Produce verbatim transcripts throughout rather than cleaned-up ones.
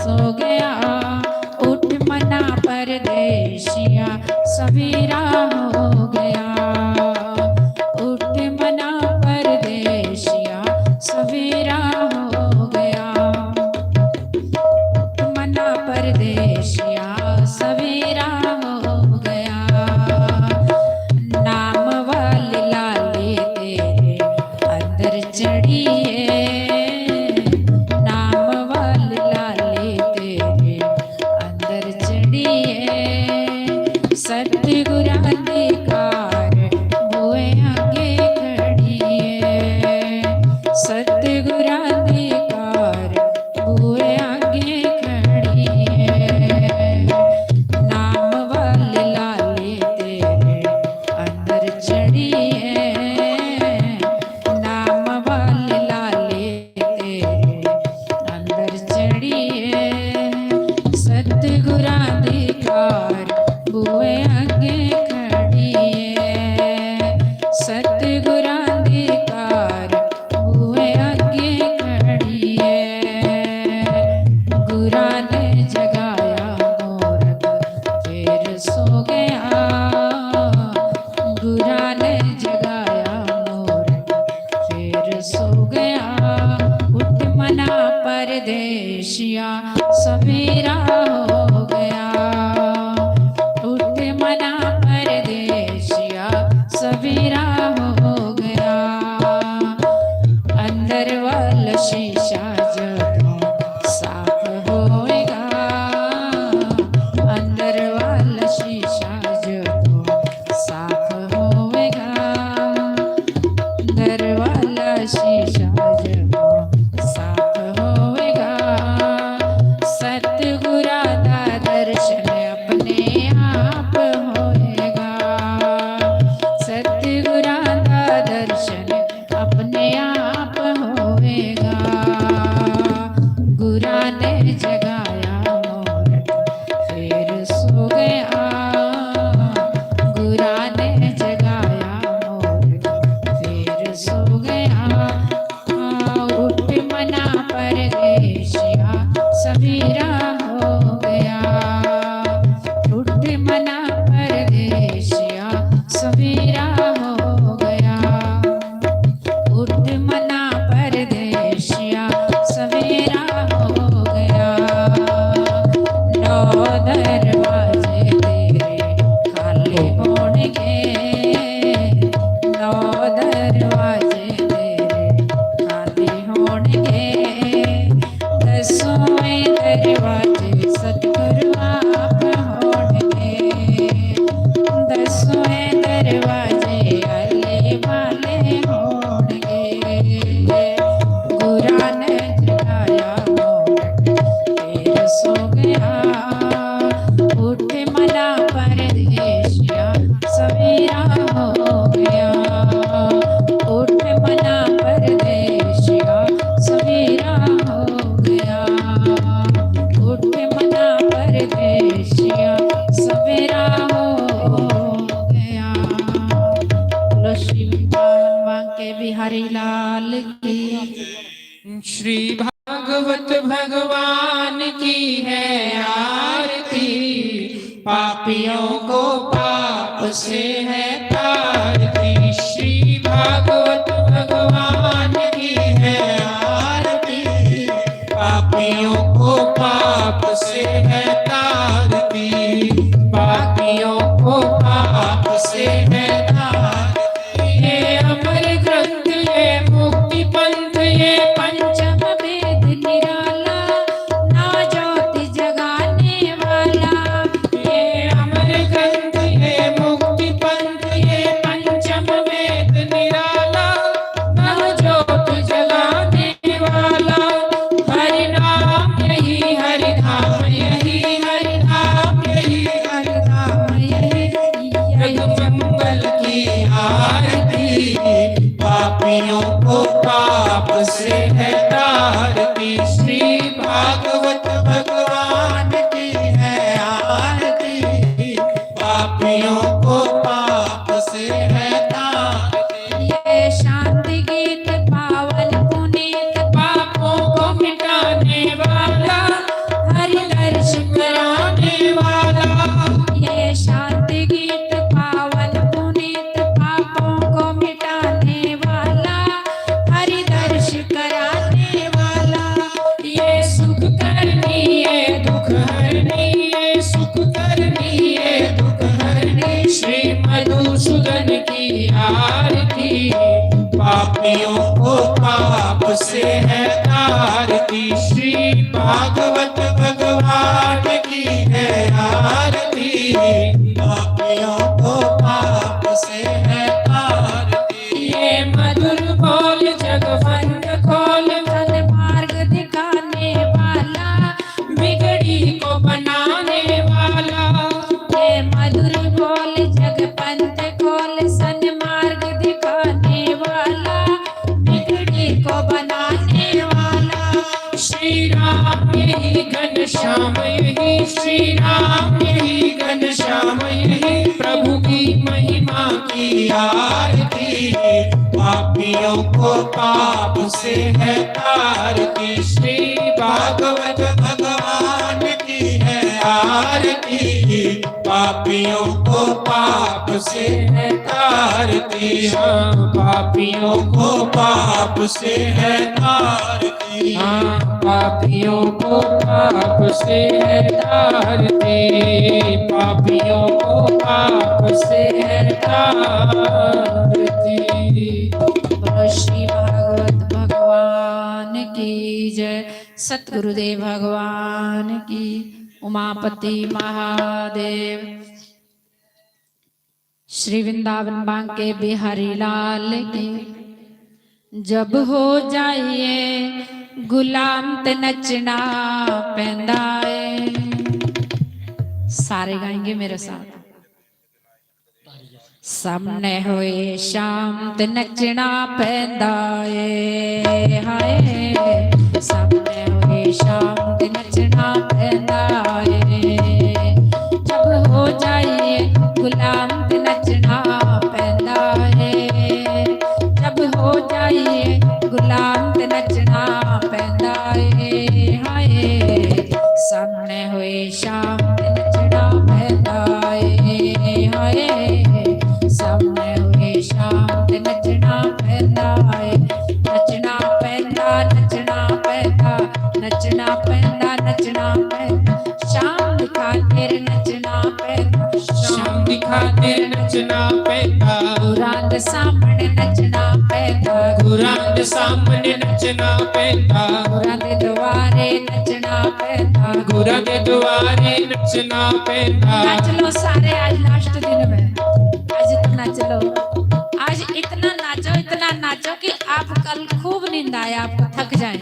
सो गया। उठ मना परदेसिया, सवेरा हो गया। उठ मना परदेसिया, सवेरा हो गया। उठ मना परदेसिया, सवेरा हो गया। नाम वाली लाली तेरे अंदर चढ़ी है, नाम वाली लाली तेरे अंदर चढ़ी है। सतगुरां दी कार बूहे आगे खड़ी है, सतगुरां दी कार बूहे आगे खड़ी है। नाम वाली लाली तेरे अंदर चढ़ी है, नाम वाली लाली तेरे अंदर चढ़ी है। सतगुरां दी कार बूहे आगे खड़ी है, सतगुरां दी कार बूहे आगे खड़ी है। गुरां ने जगाया मोरग, फेर सो गया। गुरां ने जगाया मोरग, फेर सो गया। उठ मना परदेसिया, सवेरा हो गया। उठ मना परदेसिया, सवेरा हो गया। अंदर वाला शीशा जदों साफ होएगा, अंदर वाला शीशा जदों साफ होएगा, अंदर वाला शीशा जदों साफ होएगा। सतगुरां दा दर्शन अपने आप होएगा, सतगुरां दा दर्शन अपने आप होएगा। गुरां ने जगाया मोरग, फेर सो गया। गुरां ने जगाया मोरग, फेर सो गया। उठ मना परदेसिया, सवेरा हो गया। उठ मना परदेसिया, सवेरा हो गया। उठ मना परदेसिया, सवेरा हो गया। नौ दरवाजे तेरे खाली होणगे, नौ दरवाजे तेरे खाली होणगे। दसवें दरवाजे सतगुरु आप होणगे, दसवें दरवाजे आले वाले होणगे। गुरां ने जगाया मोरग, फेर सो गया। उठ मना परदेसिया, सवेरा हो गया। उठ मना परदेसिया, सवेरा हो गया। उठ मना परदेसिया, सवेरा हो गया। बोलो श्री वृंदावन बांके बिहारी लाल की। श्री भागवत भगवान की है आरती, पापियों को पाप से है तारती। श्री भागवत भगवान की है आरती, पापियों को पाप से है तारती, पापियों को पाप से है तारती। ये अमर ग्रंथ, ये मुक्ति पंथ, ये पंचम वेद निराला, नव ज्योति जगाने वाला। ये अमर ग्रंथ, ये मुक्ति पंथ, ये पंचम वेद निराला, नव ज्योति जगाने वाला। हरि नाम यही हरि धाम यही, आरती, पापियों को पाप से है तारती। श्री भागवत भगवान की है आरती, पापियों को पाप से है तारती। ये मधुर बोल जग पंथ खोल, सन्मार्ग दिखाने वाला, बिगड़ी को बनाने वाला। ये मधुर बोल जग पंथ खोल, सन्मार्ग दिखाने वाला, बिगड़ी को बनाने वाला। श्री राम यही घनश्याम यही, श्री राम यही घनश्याम यही, प्रभु की महिमा की आरती। पापियों को पाप से है तारती, श्री भागवत भगवान की है आरती। पापियों को पाप से है तारती, हाँ, पापियों को पाप से है तारती। हाँ, पापियों को पाप से है तारती, पापियों को पाप से है तारती। बोलो श्री भागवत भगवान की जय, सतगुरुदेव भगवान की, उमापति महादेव। श्री वृंदावन बांके बिहारी लाल की। जब हो जाइए गुलाम ते नचना पैंदा है। सारे गाएंगे मेरे साथ। सामने होए शाम ते नचना पैंदा ਏ, ਹਾਏ। ਸਾਹਮਣੇ ਹੋਏ ਸ਼ਾਮ ਤੇ ਨੱਚਣਾ ਪੈਂਦਾ ਏ। ਜਬ ਹੋ ਜਾਈਏ ਗੁਲਾਮ ਤੇ ਨੱਚਣਾ ਪੈਂਦਾ ਏ। ਜਬ ਹੋ ਜਾਈਏ ਗੁਲਾਮ ਤੇ ਨੱਚਣਾ ਪੈਂਦਾ ਏ, ਹਾਏ। ਸਾਹਮਣੇ ਹੋਏ ਸ਼ਾਮ ਤੇ ਨੱਚਣਾ ਪੈਂਦਾ ਏ, ਹਾਏ। ਸਾਹਮਣੇ ਹੋਏ ਸ਼ਾਮ ਤੇ ਨੱਚਣਾ ਪੈਂਦਾ ਏ। ਨੱਚਣਾ ਪੈਂਦਾ, ਨੱਚਣਾ ਪੈਂਦਾ, ਨੱਚਣਾ ਪੈਂਦਾ, ਨੱਚਣਾ ਪੈਂਦਾ। ਸ਼ਾਮ ਦੀ ਖਾਤਰ ਨੱਚਣਾ ਪੈਂਦਾ, ਸ਼ਾਮ ਦੀ ਖਾਤਰ ਨੱਚਣਾ ਪੈਂਦਾ। ਗੁਰਾਂ ਦੇ ਸਾਹਮਣੇ ਨੱਚਣਾ ਪੈਂਦਾ, ਗੁਰਾਂ ਦੇ ਸਾਹਮਣੇ ਨੱਚਣਾ ਪੈਂਦਾ। ਗੁਰਾਂ ਦੇ ਦੁਆਰੇ ਨੱਚਣਾ ਪੈਂਦਾ, ਗੁਰਾਂ ਦੇ ਦੁਆਰੇ ਨੱਚਣਾ ਪੈਂਦਾ। नाच लो सारे, आज लास्ट दिन है, आज तो नाच लो। आज इतना नाचो, इतना नाचो कि आप कल खूब नींद आए, आपको थक जाए।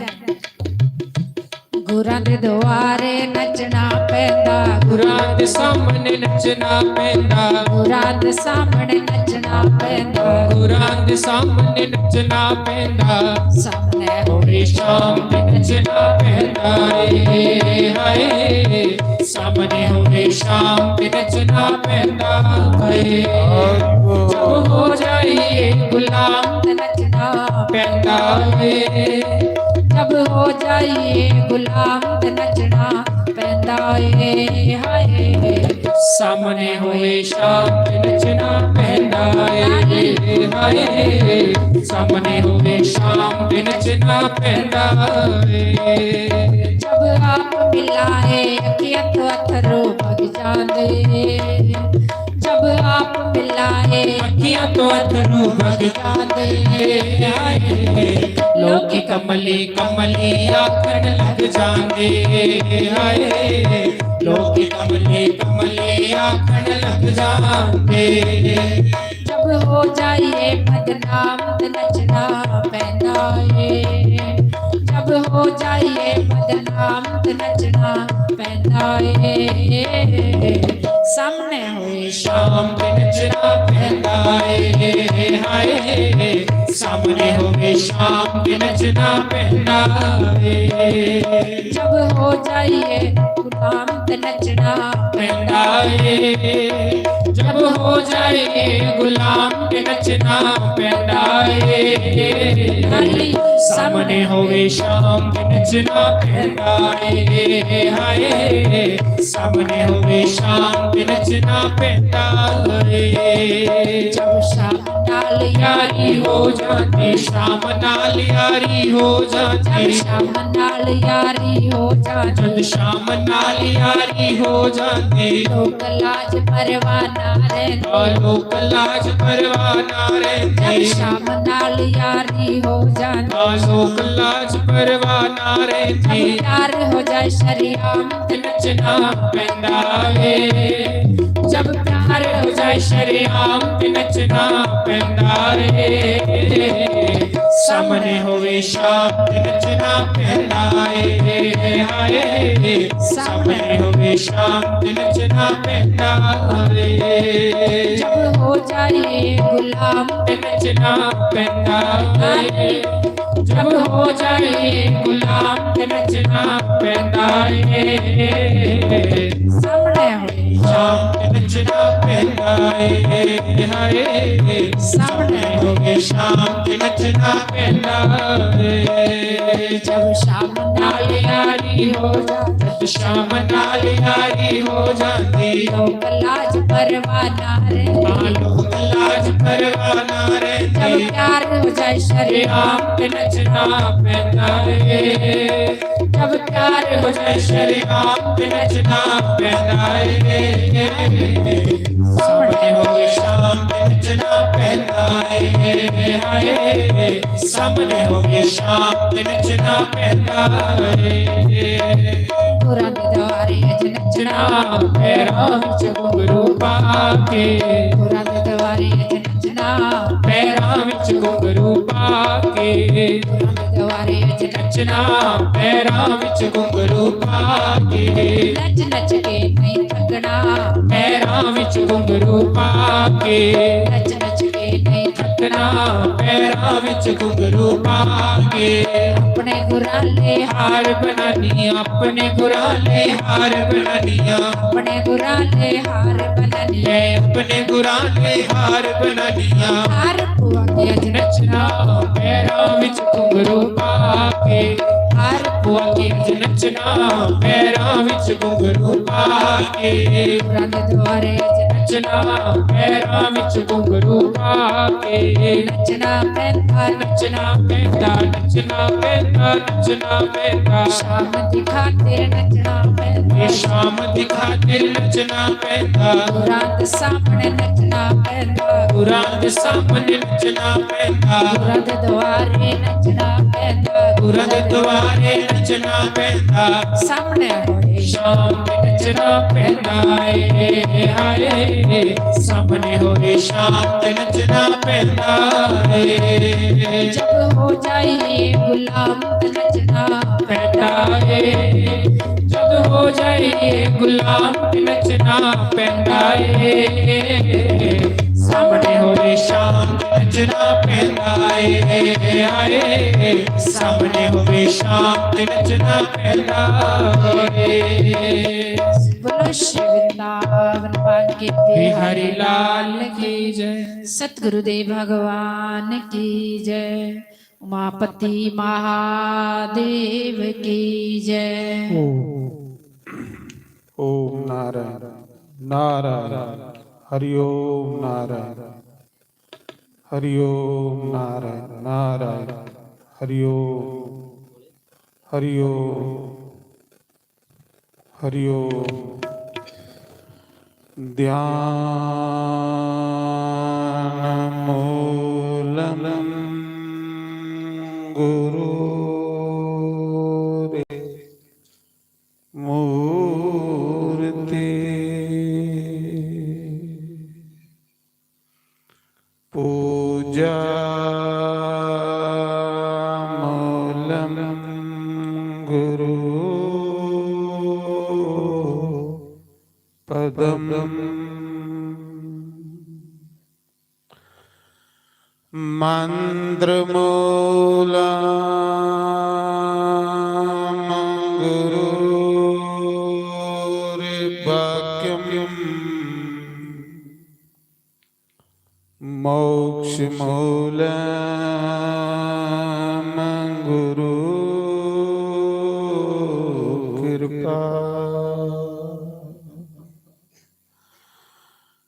ਗੁਰਾਂ ਦੇ ਦੁਆਰੇ ਨੱਚਣਾ ਪੈਂਦਾ, ਗੁਰਾਂ ਦੇ ਸਾਹਮਣੇ ਨੱਚਣਾ ਪੈਂਦਾ। ਗੁਰਾਂ ਦੇ ਸਾਹਮਣੇ ਨੱਚਣਾ ਪੈਂਦਾ, ਗੁਰਾਂ ਦੇ ਸਾਹਮਣੇ ਨੱਚਣਾ ਪੈਂਦਾ। ਸਾਹਮਣੇ ਹੋਏ ਸ਼ਾਮ ਤੇ ਨੱਚਣਾ ਪੈਂਦਾ ਏ, ਹਾਏ। ਸਾਹਮਣੇ ਹੋਏ ਸ਼ਾਮ ਤੇ ਨੱਚਣਾ ਪੈਂਦਾ ਏ। ਜਬ ਹੋ ਜਾਈਏ ਗੁਲਾਮ ਤੇ ਨੱਚਣਾ ਪੈਂਦਾ ਏ। ਜਬ ਹੋ ਜਾਈਏ ਗੁਲਾਮ ਤੇ ਨੱਚਣਾ ਪੈਂਦਾ ਏ, ਹਾਏ। ਸਾਹਮਣੇ ਹੋਏ ਸ਼ਾਮ ਤੇ ਨੱਚਣਾ ਪੈਂਦਾ ਏ, ਹਾਏ। ਸਾਹਮਣੇ ਹੋਏ ਸ਼ਾਮ ਤੇ ਨੱਚਣਾ ਪੈਂਦਾ ਏ। ਜਬ ਆਪ ਮਿਲਾਏ ਅੱਖੀਆਂ ਤੋਂ ਅਥਰੂ ਵਗ ਜਾਂਦੇ। ਜਬ ਆਪ ਮਿਲਾਏ ਅੱਖੀਆਂ ਤੋਂ ਅਥਰੂ ਵਗ ਜਾਂਦੇ। ਹਾਏ। ਲੋਕ ਕਮਲੀ ਕਮਲੀ ਆਖਣ ਲੱਗ ਜਾਂਦੇ, ਹਾਏ। ਲੋਕ ਕਮਲੀ ਕਮਲੀ ਆਖਣ ਲੱਗ ਜਾਂਦੇ। ਜਬ ਹੋ ਜਾਈਏ ਬਦਨਾਮ ਤੇ ਨੱਚਣਾ ਪੈਂਦਾ ਏ। ਜਬ ਹੋ ਜਾਈਏ ਬਦਨਾਮ ਤੇ ਨੱਚਣਾ ਪੈਂਦਾ ਏ। ਸਾਹਮਣੇ ਹੋਏ ਸ਼ਾਮ ਤੇ ਨੱਚਣਾ ਪੈਂਦਾ ਏ, ਹਾਏ। ਸਾਹਮਣੇ ਹੋਵੇ ਸ਼ਾਮ ਤੇ ਨੱਚਣਾ ਪੈਂਦਾ ਏ। ਜਬ ਹੋ ਜਾਈਏ ਗੁਲਾਮ ਤੇ ਨੱਚਣਾ ਪੈਂਦਾ ਏ। ਜਬ ਹੋ ਜਾਈਏ ਗੁਲਾਮ ਤੇ ਨੱਚਣਾ ਪੈਂਦਾ ਏ। ਸਾਹਮਣੇ ਹੋਵੇ ਸ਼ਾਮ ਤੇ ਨੱਚਣਾ ਪੈਂਦਾ ਏ, ਹਾਏ। ਸਾਹਮਣੇ ਹੋਵੇ ਸ਼ਾਮ ਤੇ ਨੱਚਣਾ ਪੈਂਦਾ ਏ। ਜਬ ਸ਼ਾਮ ਨਾਲ ਯਾਰੀ ਹੋ ਜਾਂਦੀ, ਸ਼ਾਮ ਨਾਲ ਯਾਰੀ ਹੋ ਜਾਂਦੀ, ਸ਼ਾਮ ਨਾਲ ਯਾਰੀ ਹੋ ਜਾਂਦੀ, ਜਦ ਸ਼ਾਮ ਨਾਲ ਯਾਰੀ ਹੋ ਜਾਂਦੀ, ਲੋਕ ਲਾਜ ਪਰਵਾਹ ਨਾ ਰਹਿੰਦੇ, ਆ ਲੋਕ ਲਾਜ ਪਰਵਾਹ ਨਾ ਰਹਿੰਦੇ, ਜਦ ਸ਼ਾਮ ਨਾਲ ਯਾਰੀ ਹੋ ਜਾਂਦੀ, ਆ ਲੋਕ ਲਾਜ ਪਰਵਾਹ ਨਾ ਰਹਿੰਦੀ, ਜਦ ਪਿਆਰ ਹੋ ਜਾਏ ਸ਼ਰੀਆਮ ਤੇ ਨੱਚਣਾ ਪੈਂਦਾ ਏ, ਜਦ ਪਿਆਰ ਹੋ ਜਾਏ ਸ਼ਰੀਆਮ ਤੇ ਨੱਚਣਾ ਪੈਂਦਾ ਏ, ਸਾਹਮਣੇ ਹੋਵੇ ਸ਼ਾਮ ਤੇ ਨੱਚਣਾ ਪੈਂਦਾ ਏ, ਹਾਏ, ਸਾਹਮਣੇ ਹੋਵੇ ਸ਼ਾਮ ਤੇ ਨੱਚਣਾ ਪੈਂਦਾ ਏ, ਜਦ ਹੋ ਜਾਏ ਗੁਲਾਮ ਤੇ ਨੱਚਣਾ ਪੈਂਦਾ ਏ, ਜਦ ਹੋ ਜਾਏ ਗੁਲਾਮ ਤੇ ਨੱਚਣਾ ਪੈਂਦਾ ਏ, ਸਾਹਮਣੇ ਹੋਏ ਸ਼ਾਮ ਤੇ ਨੱਚਣਾ ਪੈਂਦਾ ਏ, ਹਾਏ, ਸਾਹਮਣੇ ਹੋਵੇ ਸ਼ਾਮ ਤੇ ਨੱਚਣਾ ਪੈਂਦਾ ਏ, ਜਦ ਸ਼ਾਮ ਨਾਲ ਯਾਰੀ ਹੋ ਜਾਂਦੀ, ਸ਼ਾਮ ਨਾਲ ਯਾਰੀ ਹੋ ਜਾਂਦੀ, ਲੋਕ ਲਾਜ ਪਰਵਾਹ ਨਾ ਰਹਿੰਦੇ, ਆ ਲੋਕ ਲਾਜ ਪਰਵਾਹ ਨਾ ਰਹਿੰਦੇ, ਜਦ ਪਿਆਰ ਹੋ ਜਾਏ ਸ਼ਰੀਆਮ ਤੇ ਨੱਚਣਾ ਪੈਂਦਾ ਏ, ਜਦ ਪਿਆਰ ਹੋ ਜਾਏ ਸ਼ਰੀਆਮ ਤੇ ਨੱਚਣਾ ਪੈਂਦਾ ਏ, ਸਾਹਮਣੇ ਹੋਵੇ ਸ਼ਾਮ ਤੇ ਨੱਚਣਾ ਪੈਂਦਾ ਏ, ਹਾਏ, ਸਾਹਮਣੇ ਹੋਵੇ ਸ਼ਾਮ ਤੇ ਨੱਚਣਾ ਪੈਂਦਾ ਏ, ਗੁਰਾਂ ਦੇ ਦੁਆਰੇ ਅੱਜ ਨੱਚਣਾ, ਪੈਰਾਂ ਵਿੱਚ ਘੁੰਗਰੂ ਪਾ ਕੇ, ਗੁਰਾਂ ਦੇ ਦੁਆਰੇ ਅੱਜ ਨੱਚਣਾ, ਪੈਰਾਂ ਵਿੱਚ ਘੁੰਗਰੂ ਪਾ ਕੇ, ਗੁਰਾਂ ਦੇ ਦੁਆਰੇ ਅੱਜ ਨੱਚਣਾ, ਪੈਰਾਂ ਵਿੱਚ ਘੁੰਗਰੂ ਪਾ ਕੇ, ਨੱਚ ਨੱਚ ਕੇ ਨਹੀਂ ਥੱਕਣਾ, ਪੈਰਾਂ ਵਿੱਚ ਘੁੰਗਰੂ ਪਾ ਕੇ, ਨੱਚ ਨੱਚ ਕੇ ਨਹੀਂ ਥੱਕਣਾ, ਪੈਰਾਂ ਵਿੱਚ ਘੁੰਗਰੂ ਪਾ ਕੇ, ਆਪਣੇ ਗੁਰਾਂ ਦੇ ਹਾਰ ਬਣਾਨੀ, ਆਪਣੇ ਗੁਰਾਂ ਦੇ ਹਾਰ ਬਣਾਨੀ, ਆਪਣੇ ਗੁਰਾਂ ਦੇ ਹਾਰ ਬਣਾਨੀ, ਆਪਣੇ ਗੁਰਾਂ ਦੇ ਹਾਰ ਬਣਾਨੀ, ਹਾਰ ਪਵਾ ਕੇ ਅੱਜ ਨੱਚਣਾ, ਪੈਰਾਂ ਵਿੱਚ ਘੁੰਗਰੂ ਪਾ ਕੇ, ਹਾਰ ਪਵਾ ਕੇ ਅੱਜ ਨੱਚਣਾ, ਪੈਰਾਂ ਵਿੱਚ ਘੁੰਗਰੂ ਪਾ ਕੇ, ਗੁਰਾਂ ਦੇ ਦੁਆਰੇ ਅੱਜ ਨੱਚਣਾ, ਪੈਰਾਂ ਵਿੱਚ ਘੁੰਗਰੂ ਪਾ ਕੇ, ਨੱਚਣਾ ਪੈਂਦਾ, ਨੱਚਣਾ ਪੈਂਦਾ, ਨੱਚਣਾ ਪੈਂਦਾ, ਨੱਚਣਾ ਪੈਂਦਾ, ਸ਼ਾਮ ਦੀ ਖਾਤਰ ਨੱਚਣਾ ਪੈਂਦਾ, ਇਹ ਸ਼ਾਮ ਦੀ ਖਾਤਰ ਨੱਚਣਾ ਪੈਂਦਾ, ਗੁਰਾਂ ਦੇ ਸਾਹਮਣੇ ਨੱਚਣਾ ਪੈਂਦਾ, ਗੁਰਾਂ ਦੇ ਸਾਹਮਣੇ ਨੱਚਣਾ ਪੈਂਦਾ, ਗੁਰਾਂ ਦੇ ਦੁਆਰੇ ਨੱਚਣਾ ਪੈਂਦਾ, ਗੁਰਾਂ ਦੇ ਦੁਆਰੇ ਨੱਚਣਾ ਪੈਂਦਾ, ਸਾਹਮਣੇ ਹੋਏ ਸ਼ਾਮ ਤੇ ਨੱਚਣਾ ਪੈਂਦਾ ਏ, ਹਾਏ, ਸਾਹਮਣੇ ਹੋਏ ਸ਼ਾਮ ਤੇ ਨੱਚਣਾ ਪੈਂਦਾ ਏ, ਜਦ ਹੋ ਜਾਈਏ ਗੁਲਾਮ ਤੇ ਨੱਚਣਾ ਪੈਂਦਾ ਏ, ਜਦ ਹੋ ਜਾਈਏ ਗੁਲਾਮ ਤੇ ਨੱਚਣਾ ਪੈਂਦਾ ਏ, ਸਾਹਮਣੇ ਹੋਵੇ ਸ਼ਾਮ ਤੇ ਨੱਚਣਾ ਪੈਂਦਾ ਏ, ਹਾਏ, ਸਾਹਮਣੇ ਹੋਵੇ ਸ਼ਾਮ ਤੇ ਨੱਚਣਾ ਪੈਂਦਾ ਏ। बोलो श्री वृंदावन बांके बिहारी लाल की जय। सतगुरु देव भगवान की जय। उमापति महादेव की जय। ओम। ओम नारायण नारायण। हरि ओम नारायण। हरि ओम नारायण नारायण। हरि ओम। हरि ओम। हरि ओम। ध्यान मूलम गुरु रे मूर्ति। पूजा मूलम गुरु पदम। मंत्र मूलम गुरु वाक्यम। मोक्ष मूलम गुरु कृपा।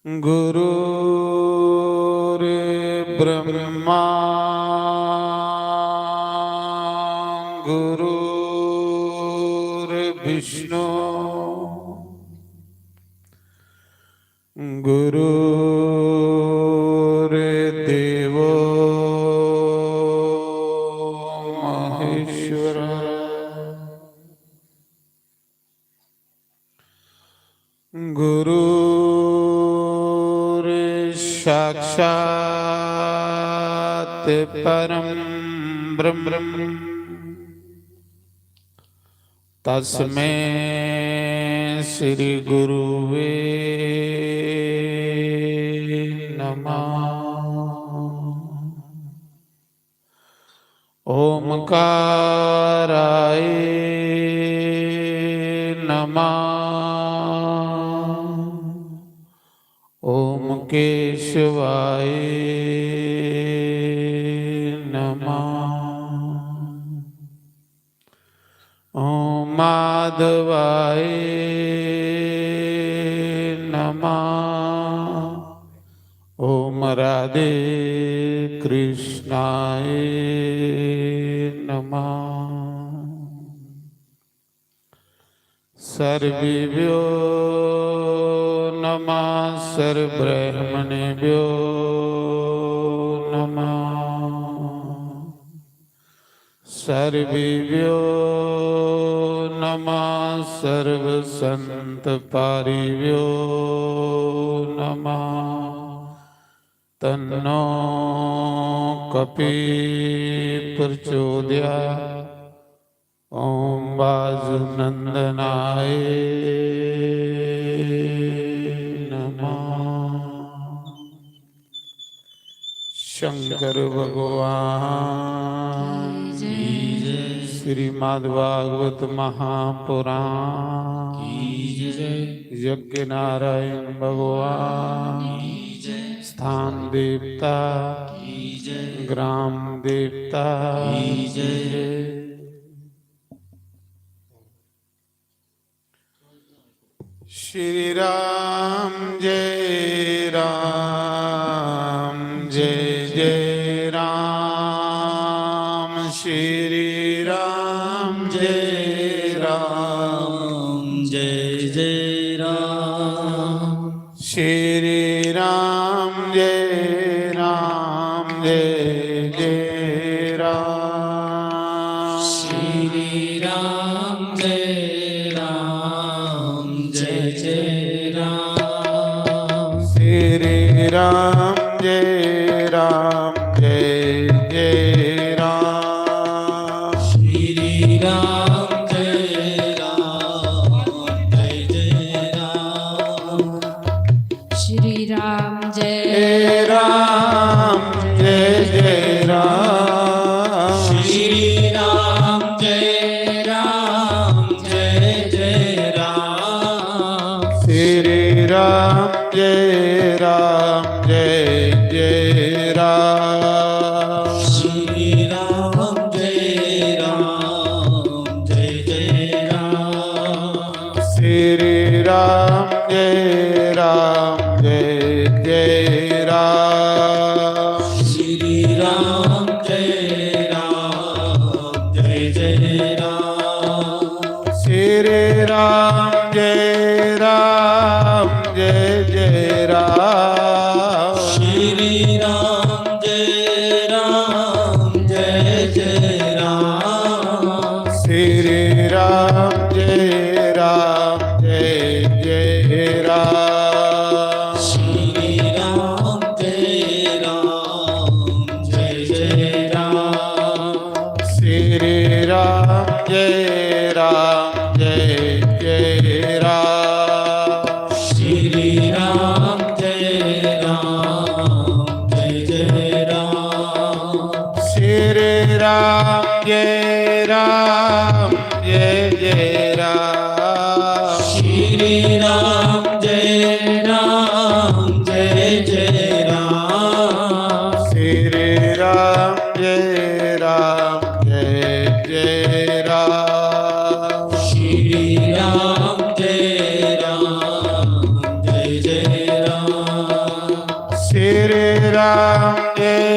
गुरु रे ब्रह्मा गुरुर्विष्णु गुरुर्देवो महेश्वर। गुरुर्साक्षात् परं ब्रह्म। तस्मै श्री गुरुवे नमः। ओमकाराय नमः। ओम केशवाय नमः। ओम माधवाय नमः। ओम राधे कृष्णाय नमः। सर्वेभ्यो नमः, सर्वब्राह्मणेभ्यो नमः। सर्वेभ्यो नमः, सर्वसंतपारिभ्यो नमः। तन्नो कपि प्रचोदयात्। ओम वासुनंदनाय नमः। शंकर भगवान की जय। श्रीमद् भागवत महापुराण की जय। यज्ञ नारायण भगवान की जय। स्थान देवता की जय। ग्राम देवता की जय। श्री राम जय राम जय जय राम। श्री राम जय राम जय जय राम। श्री राम जय राम जय जय राम। श्री राम जय राम जय जय राम। श्री राम जय राम जय जय राम। श्री राम जय राम जय जय राम। श्री राम जय हे राम जय जय राम। श्री राम जय राम जय जय राम। श्री राम जय राम जय जय राम। श्री राम जय राम जय जय राम। श्री राम जय राम जय जय राम। श्री राम जय राम जय जय राम। श्री राम जय राम जय जय राम। श्री राम जय राम जय जय राम। श्री राम जय राम जय जय राम। श्री राम जय राम जय जय राम। श्री राम जय राम जय जय राम। श्री राम जय राम जय जय राम। श्री राम जय राम जय जय राम। श्री राम जय राम जय जय राम। श्री राम जय राम जय जय राम। श्री राम जय राम जय जय राम। श्री राम जय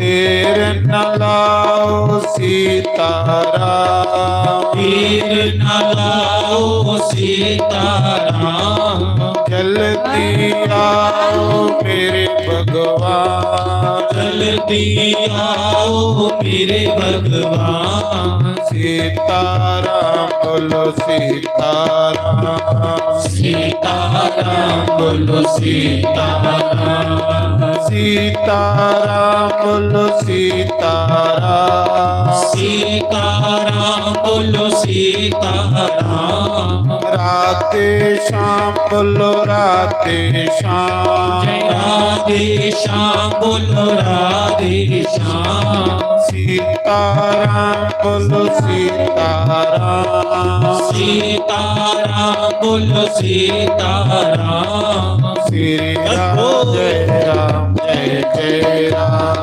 देर न लाओ सीताराम। देर न लाओ सीताराम। जल्दी आओ मेरे भगवान। जल्दी आओ मेरे भगवान। सीताराम बोलो सीताराम। सीताराम बोलो सीताराम। सीताराम बोलो सीताराम। सीताराम बोलो सीताराम। राधे श्याम बोलो राधे श्याम। राधे श्याम बोलो राधे श्याम। सीताराम बोलो सीताराम। सीताराम बोलो सीताराम। श्री राम जय राम जय जय राम।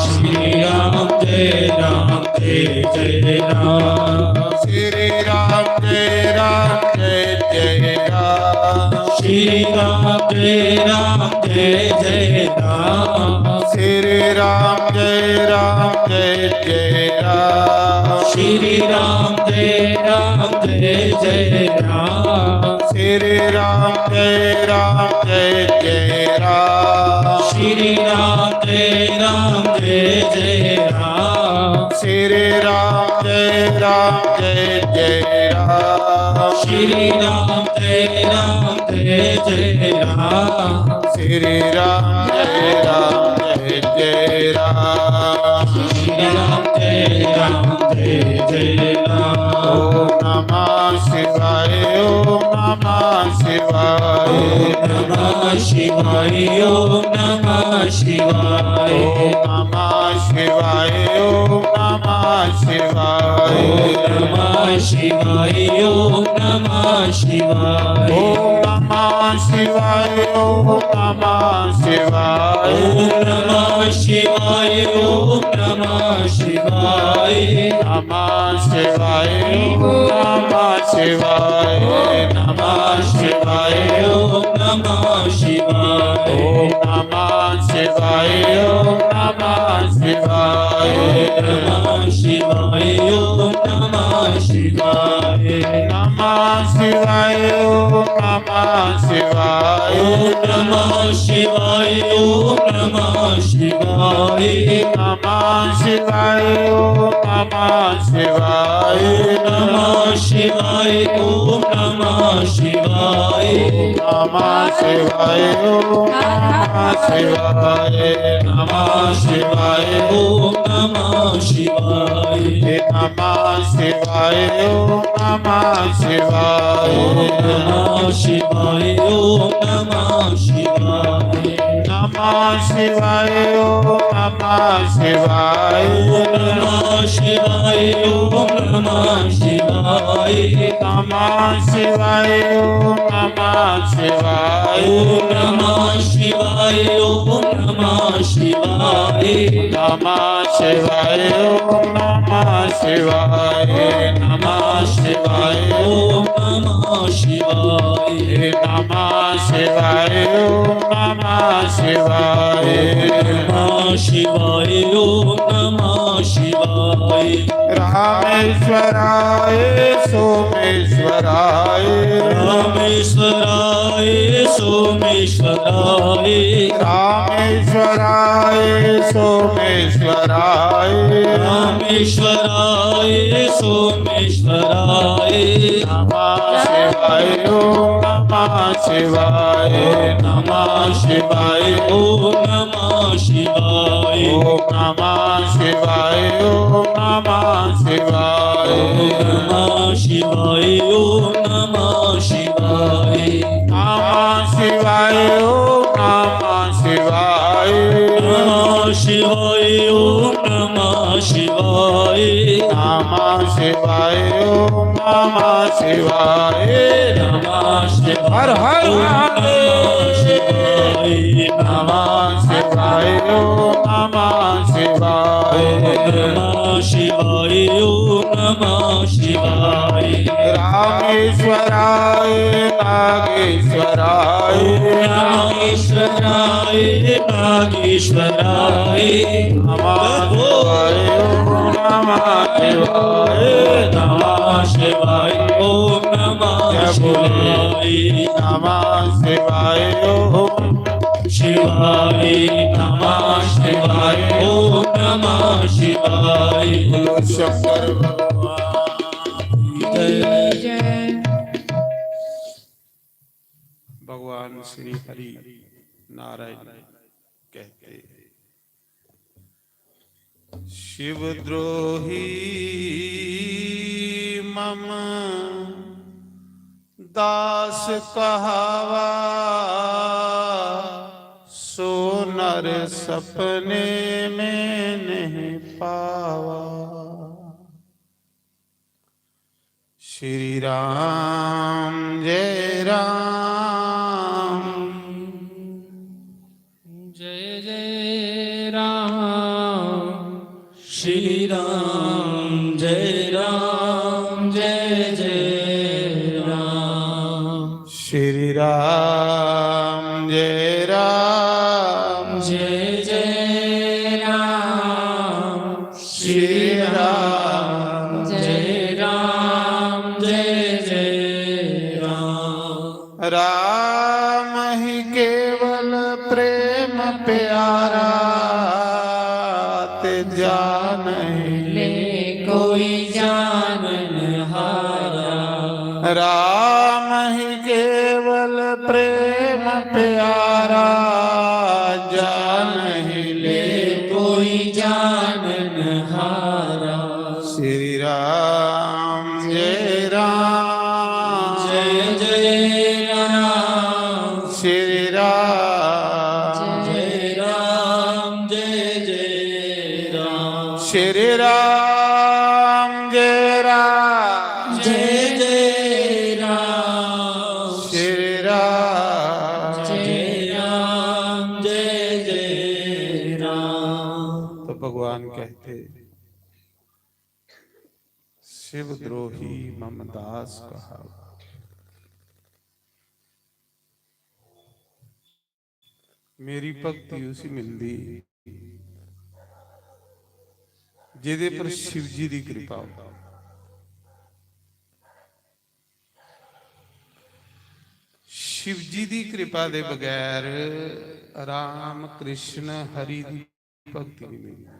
श्री राम जय राम जय जय राम। श्री राम जय राम जय जय राम। श्री राम जय राम जय जय राम। श्री राम जय राम जय जय राम। श्री राम जय राम जय जय राम। श्री राम जय राम जय जय राम। श्री राम जय राम जय जय राम। श्री राम जय राम जय जय राम। श्री राम जय राम जय जय राम। श्री राम जय राम जय जय राम। श्री राम जय राम जय जय राम। ओम नमः शिवाय, ओम नमः शिवाय। ओम नमः शिवाय, ओम नमः शिवाय। ओम नमः शिवाय, ओम नमः शिवाय। ओम नमः शिवाय, ओम नमः शिवाय। ओम नमः शिवाय, ओम नमः शिवाय। ओम नमः शिवाय, ओम नमः शिवाय। नमः शिवाय, ओम नमः शिवाय। नमः शिवाय, ओम नमः शिवाय। ओम नमः शिवाय, ओम नमः शिवाय। ओम नमः शिवाय, ओम नमः शिवाय। नमः शिवाय, ओम नमः शिवाय। ओम नमः शिवाय, ओम नमः शिवाय। नमः शिवाय, ओम नमः शिवाय। ओम नमः शिवाय, ओम नमः शिवाय। नमः शिवाय, ओम नमः शिवाय। नमः शिवाय, ओम नमः शिवाय। नमः शिवाय, ओम नमः शिवाय। ओम नमः शिवाय, ओम नमः शिवाय। नमः शिवाय, ओम नमः शिवाय। ओम नमः शिवाय, ओम नमः शिवाय। नमः शिवाय, ओम नमः शिवाय। ओम नमः शिवाय, ओम नमः शिवाय। नमः शिवाय, ओम नमः शिवाय। नमः शिवाय, ओम नमः शिवाय। नमः शिवाय, ओम नमः शिवाय। नमः शिवाय, ओम नमः शिवाय। रामेश्वराय सोमेश्वराय। रामेश्वराय सोमेश्वराय। रामेश्वराय सोमेश्वराय। रामेश्वराय सोमेश्वराय। नमः शिवाय, ओम नमः शिवाय। नमः शिवाय, ओम नमः शिवाय। ओम नमः शिवाय, ओम नमः शिवाय। ओम नमः शिवाय, ओम नमः शिवाय। नमः शिवाय, ओम नमः शिवाय। नमः शिवाय, ओम नमः शिवाय। नमः शिवाय, ओम नमः शिवाय। नमः शिवाय, हर हर ओम नमः शिवाय। नमः शिवाय, ओम नमः शिवाय। ओम नमः शिवाय, ओम नमः शिवाय। रामेश्वराय नागेश्वराय। ओम रामेश्वराय नागेश्वराय। शिवाय, नमः शिवाय, ओम नमः शिवाय, नमः शिवाय, ओम नमः शिवाय, नमः शिवाय, ओम शिवाय, नमः शिवाय, ओम नमः शिवाय। बोलो शंकर भगवान की जय। भगवान श्री हरि नारायण कहते, शिवद्रोही मम दास कहावा, सो नर सपने में नहीं पावा। श्री राम जय राम। जय जय राम। श्री राम जय राम, जय जय राम। श्री राम जय राम। जय जय राम। श्री राम जय राम, जय जय राम। राम ही केवल प्रेम प्यारा, ते जानहि ले कोई जानन हारा। राम ही केवल प्रेम प्यारा, जानहि ले कोई जानन हारा। श्री राम जय राम। जय जय राम। श्री राम। जय राम, जय जय राम। श्री राम जय राम। जय जय राम। श्री राम। जय राम, जय जय राम। तो भगवान कहते, शिवद्रोही मम दास कहा। मेरी भक्ति उसी मिलदी जेदे पर शिव जी दी कृपा हो। शिव जी दी कृपा दे बगैर राम कृष्ण हरि दी भक्ति नहीं मिलदी।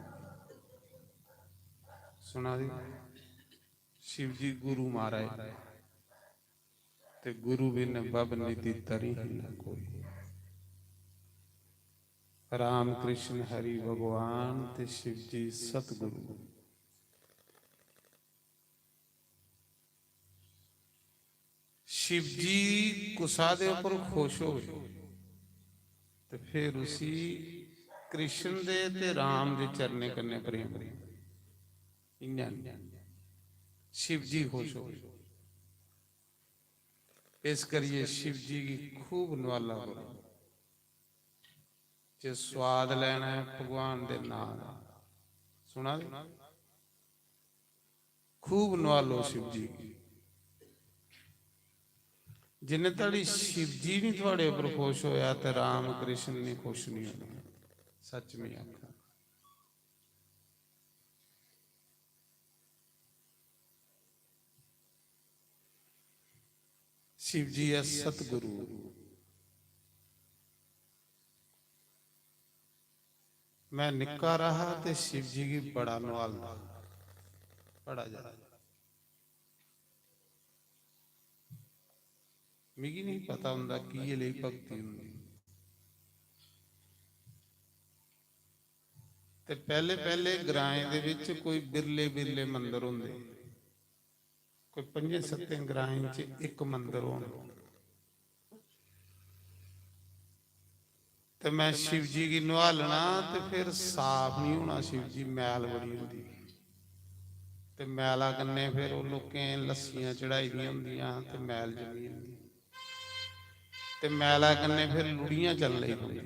सुना दी? शिव जी गुरु महाराज, ते गुरु बिन बब निधि तरी ही न कोई। राम कृष्ण हरि भगवान ते शिव जी सतगुरु। शिव जी कुसा दे उप्पर खुश होवे ते फिर उसी कृष्ण दे ते राम दे चरणें कन्नै प्रेम। इ'यां नेईं। शिव जी खुश होवे। इस करियै शिव जी गी खूब नुआला करो। जे स्वाद लैना ऐ भगवान दे नां दा, सुना दे? खूब नुआलो शिव जी गी। जिन्ने धड़ी शिव जी नहीं थुआड़े उप्पर खुश होया ते राम कृष्ण नहीं खुश नहीं होना। सच में आखा। शिव जी ऐ सतगुरु। मैं निक्का रहा ते शिव जी गी बड़ा नुआलदा, बड़ा ज्यादा। मिगी नहीं पता होंदा की ये लेई भक्ति होंदी। ते पहले पहले ग्राएं दे विच कोई बिरले बिरले मंदर होंदे, कोई पंजे सत्तें ग्राएं च इक मंदर होना। ते मैं शिव जी गी नुहालना ते फिर साफ नहीं होना शिव जी, मैल बड़ी होंदी। ते मैला कन्नै फिर ओह् लोकें लस्सियां चढ़ाई दियां होंदियां ते मैल जमी जंदी। ते मैला कन्नै फिर लुड़ियां चलन लगी पौंदियां।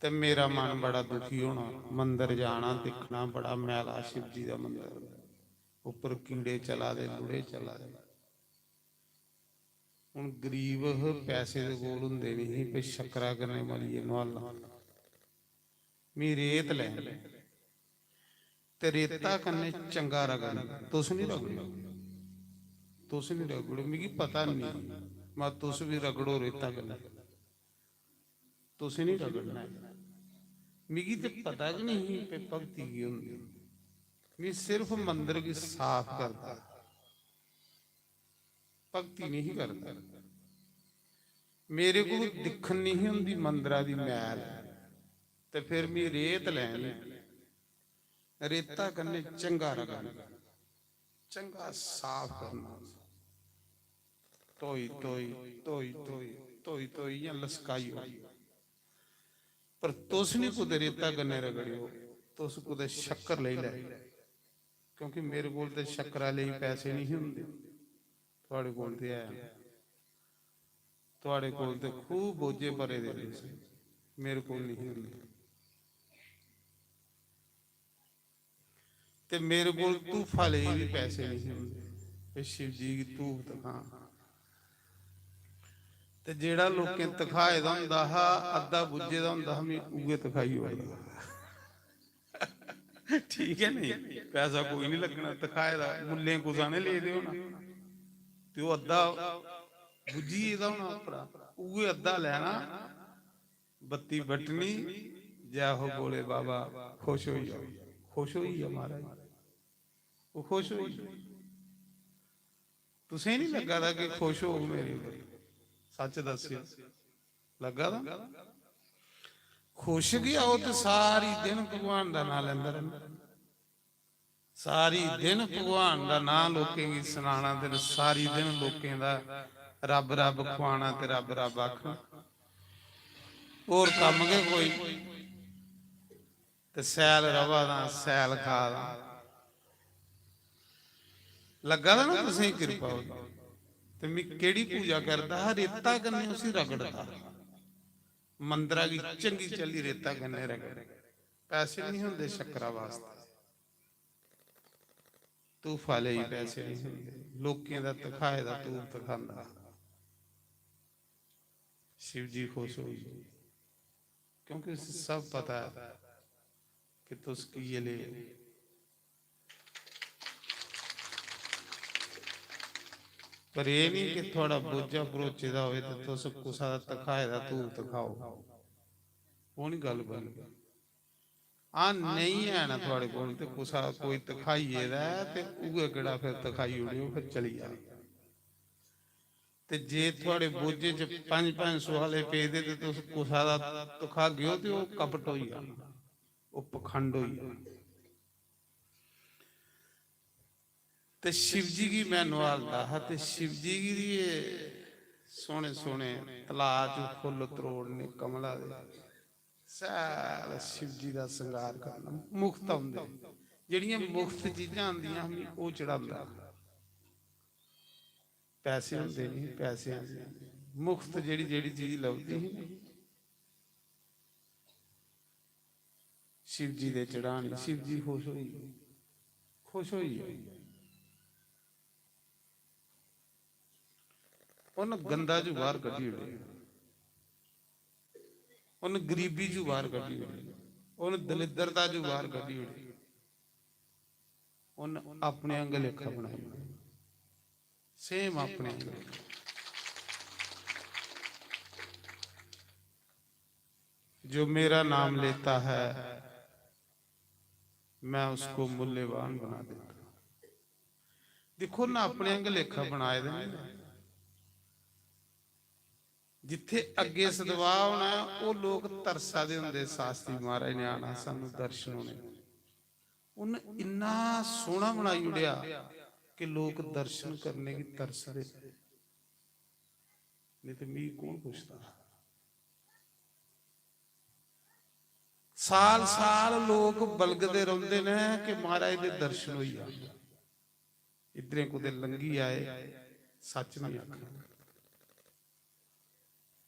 ते मेरा मन बड़ा दुखी होना, मंदर जाना, दिक्खना बड़ा मैला शिव जी दा मंदर, उप्पर कीड़े चला दे, लुड़े चला दे। हुन गरीब हे, पैसे दे कोल हुंदे निं ही, भई शक्करा कन्नै मलियै नुहालना। मी रेत लैनी ते रेता कन्नै चंगा रगड़ना। तुस निं रगड़ो, तुस निं रगड़ो, मिगी पता निं, मत तुस बी रगड़ो रेता कन्नै। तुसें निं रगड़ना ऐ। मिगी ते पता गै निं ही कि भक्ति केह् होंदी। में सिर्फ मंदर गी साफ करदा, भक्ति निं ही करदा। मेरे कोल दिक्खन निं ही होंदी मंदरा दी मैल। ते फिर में रेत लैनी, रेता कन्नै चंगा रगड़ना, चंगा साफ करना। धोई धोई, धोई धोई, धोई धोई इ'यां लसकाई ओड़ो। पर तुस निं कुतै रेता कन्नै रगड़ेओ, तुस कुतै शक्कर लेई लैओ, क्योंकि मेरे कोल ते शक्करा लेई पैसे निं हे होंदे, थुआढ़े कोल ते है न। थुआढ़े कोल ते खूब बोझे भरे दे तुसें, मेरे कोल निं हे होंदे। ते मेरे कोल धूफा लेई बी पैसे निं हे होंदे, ते शिव जी गी धूफ धखां। ते जेह्ड़ा लोकें धखाए दा होंदा हा, अद्धा बुज्झे दा होंदा हा, में उ'ऐ धखाई ओड़दा हा। ठीक ऐ निं? पैसा कोई निं लग्गना धखाए दा, मुल्लें कुसै ने ले दे होना। ते ओह् अद्धा बुज्झी गेदा होना उप्परा, उ'ऐ अद्धा लैना, बत्ती बट्टनी, जै हो भोले बाबा, खुश होई जाओ। खुश होई गेआ महाराज, ओह् खुश होई गेआ। तुसें निं लग्गा दा कि खुश होग मेरे उप्पर? सच्च दस्सेओ, लग्गा दा? खुश गै आओ ते सारी दिन भगवान दा नांऽ लैंदा रौह्ना। सारी दिन भगवान दा नांऽ लोकें गी सनाना ते सारी दिन लोकें दा रब रब खुआना ते रब रब आखना। होर कम्म गै कोई? ते सैल रवा दा, सैल खा दा। लग्गा दा ना तुसें गी किरपा होई? ते में केह्ड़ी पूजा करदा हा? रेता कन्नै उसी रगड़दा हा। मंदरा गी चंगी चाल्ली रेता कन्नै रगड़। पैसे निं होंदे शक्करा वास्तै, धूफा लेई पैसे निं होंदे। लोकें दा धखाए दा धूफ धखांदा हा। शिव जी खुश होई गे, क्योंकि उसी सब पता ऐ कि तुस की ले। पर एह् निं कि थुआढ़ा बोझा भरोचे दा होए ते तुस कुसै दा धखाए दा धूफ धखाओ, ओह् निं गल्ल बनदी। हां, नेईं है ना थुआढ़े कोल ते कुसै कोई धखाई गेदा ऐ ते उ'ऐ केह्ड़ा फिर धखाई ओड़ेओ, फिर चली जा। ते जे थुआढ़े बोझे च पंज पंज सौ आह्ले पेदे ते तुस कुसै दा धखागेओ ते ओह् कपट होई जाना, ओह् पखंड होई जाना। ते शिव जी गी में नुहालदा हा ते शिव जी गी बी एह् सोह्ने सोह्ने तलाऽ च फुल्ल त्रोड़ने कमला दे, शैल शिव जी दा श्रृंगार करना। मुख्त औंदे, जेह्ड़ियां मुख्त चीजां आंदियां हियां, ओह् चढ़ांदा हा। पैसे होंदे निं, पैसे आंदे निं। मुख्त जेह्ड़ी जेह्ड़ी चीज लभदी ही ना, शिव जी दे चढ़ानी, शिव जी खुश होई गे, खुश होई गे। उन्न गंदा जू बाहर कड्ढी ओड़ेआ, उन्न गरीबी जू बाहर कड्ढी ओड़ेआ, उन्न दलिद्रता जू बाहर कड्ढी ओड़ेआ, उन्न अपने आंगे लेखा बनाई ओड़ेआ। सेम अपने आंगे। जो मेरा नाम लेता है, मैं उसको मूल्यवान बना देता हूं। दिक्खो ना, अपने आंगे लेखा बनाए दे न। जित्थे अग्गे सदवाह होना ऐ, ओह् लोक तरसा दे होंदे, शास्त्री महाराज ने आना, सानू दर्शन होने। उन्न इन्ना सोह्ना बनाई ओड़ेआ कि लोक दर्शन करने गी तरसदे। नेईं ते मिगी कौन पुछदा? साल साल लोक बलगदे रौंह्दे न कि महाराज दे दर्शन होई जान। इद्धरें कुतै लंघी आए, सच्च निं आखना,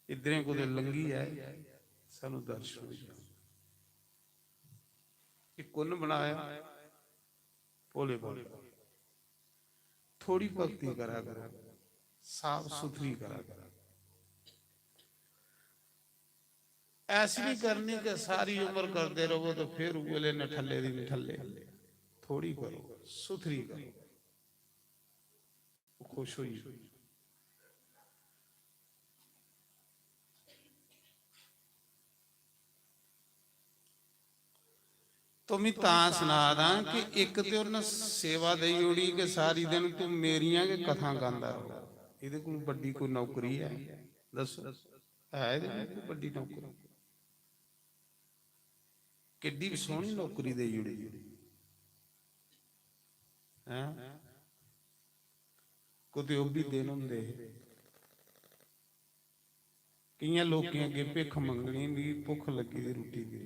इद्धरें कुतै लंघी आए, सानू दर्शन होई जान। एह् कुन्न बनाया? भोले बाबा। थोड़ी भक्ति करा करो, साफ सुथरी करा कर। ऐसी नहीं करनी कि सारी उम्र करदे रवो तो फिर उ'ऐ ले नठल्ले दी नठल्ले। थोड़ी करो, सुथरी करो। ओह् खुश होई। तो मैं तां सना दा कि इक ते उन्न सेवा देई ओड़ी कि सारी दिन तू मेरियां गै कथां गांदा र'वै। एह्दे कोल बड्डी कोई नौकरी ऐ? दस्सो, है एह्दे कोल कोई बड्डी नौकरी? किड्डी सोह्नी नौकरी देई ओड़ी। हैं? कुतै ओह् बी दिन होंदे हे। कि'यां लोकें अग्गें भिक्ख मंगनी, "मिगी भुक्ख लग्गी दी रुट्टी दी।"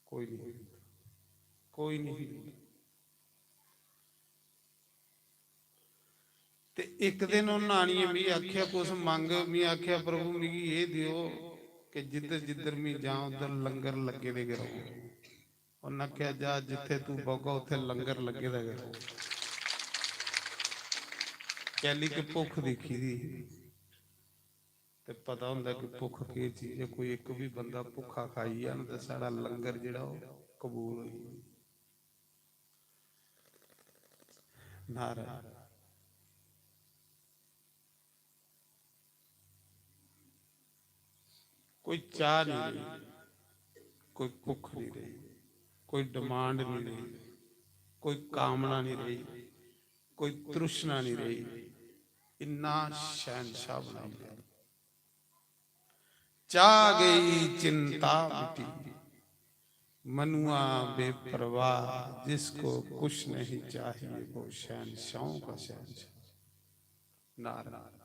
कोई नहीं, कोई नहीं। ते इक दिन उन्न आनियै मिगी आखेआ, "कुछ मंग।" मिगी आखेआ, "प्रभु, मिगी एह् देओ कि जिद्धर जिद्धर मैं जां, उद्धर लंगर लग्गे दे गै र'वै।" उन्न आखेआ, "जा, जित्थै तू बौह्गा, उत्थै लंगर लग्गे दा गै र'वै।" कैली कि भुक्ख दिक्खी दी ही। ते पता होंदा कि भुक्ख केह् चीज ऐ। कोई इक बी बंदा भुक्खा खाई जा ना, ते साढ़ा लंगर जेह्ड़ा ओह् कबूल होई जंदा। नारायण। कोई चाह नहीं रही, कोई भुख नहीं रही, कोई डिमांड नहीं रही, कोई कामना नहीं रही, कोई तृष्णा नहीं रही। इन्ना शहंशाह बनाई दिया। चाह गई चिंता मिटी, मनुआ बेपरवाह, जिसको कुछ नहीं चाहिए वो शहंशाहों का शहंशाह। नारायण।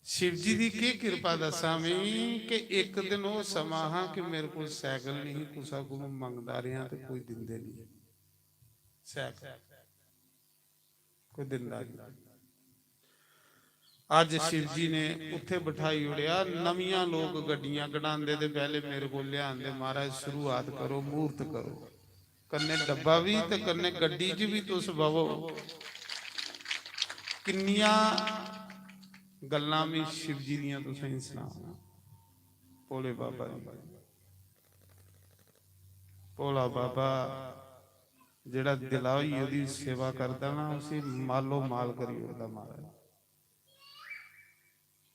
शिव जी दी केह् किरपा दस्सां में कि इक दिन ओह् समां हा कि मेरे कोल सैकल नहीं, कुसै कोलूं मंगदा रेहा ते कोई दिंदे नहीं सैकल, कोई दिंदा नहीं। अज्ज शिव जी ने उत्थे बठाई ओड़ेआ। नमियां लोक गड्डियां कढांदे ते पैह्ले मेरे कोल लेआंदे, "महाराज, शुरुआत करो, मूर्त करो।" कन्नै डब्बा बी ते कन्नै गड्डी च बी तुस बवो। किन्नियां गल्लां में शिव जी दियां तुसेंगी सनां। भोले बाबा जी, भोला बाबा जेह्ड़ा दिला होइयै ओह्दी सेवा करदा ना, उसी मालो माल करी ओड़दा महाराज।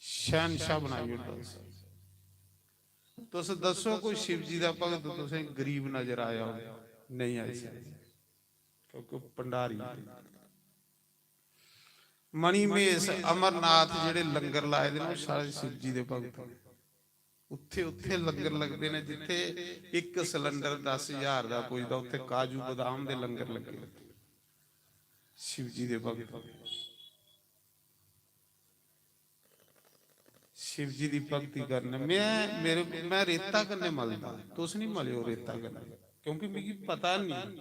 शहंशाह बनाई ओड़दा उसी। तुस दस्सो, कोई शिव जी दा भगत तुसें गरीब नजर आया हो? नहीं आई सकदा, क्योंकि ओह् भंडारी। मणिमेश, अमरनाथ जेह्ड़े लंगर लाए दे न, ओह् सारे शिव जी दे भगत न। उत्थे, उत्थे लंगर लगदे न जित्थे इक सिलेंडर दस हजार दा पुजदा, उत्थे काजू बदाम दे लंगर लगे। शिव जी दे भगत। शिव जी दी भक्ति करने। मैं, मेरे, मैं रेता कन्नै मलदा, तुस नहीं मलेओ रेता कन्नै, क्योंकि मिगी पता नहीं।